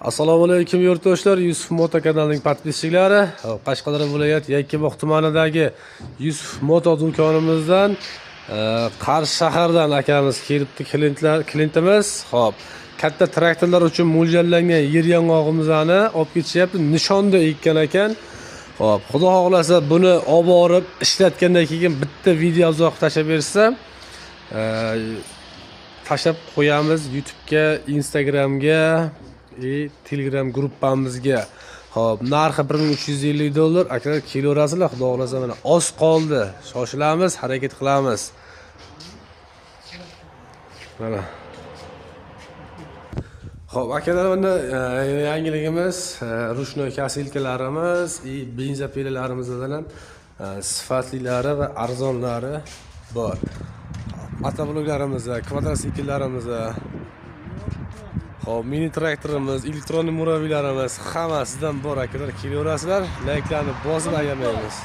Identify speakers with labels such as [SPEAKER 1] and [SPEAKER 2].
[SPEAKER 1] Assalomu alaykum yurtdoshlar, Yusuf Moto kanalining подписчик lari. Qashqadaryo viloyati Yakkabog' tumanidagi Yusuf Moto do'konimizdan, Qarshi shahardan akamiz kelibdi, klientlar, klientimiz. Xo'p, katta traktorlar uchun mo'ljallangan yer yong'og'imizni olib ketishyapti. Nishonda ekkan ekan. Xo'p, Xudo xohlasa buni olib borib ishlatgandan keyin bitta video yozuv tashlab bersa, tashlab qo'yamiz YouTube'ga, Instagramga и Telegram gruppamizga. Xo'p, narxi $1350. Akalar, kelaverasizlar, Xudo xohlasa mana oz qoldi. Shoshilamiz, harakat qilamiz. Mana. Xo'p, akalar, mana yangiligimiz, ручной косилка larimiz и бензопила larimizdan ham sifatlilari va arzonlari bor. Мотоблок larimiz, kvadrotsikllarimiz, xo'p, mini traktorimiz, электронный муравей larimiz hammasidan bor, akalar, kelaverasizlar. Layklarni bosib ayamaymiz.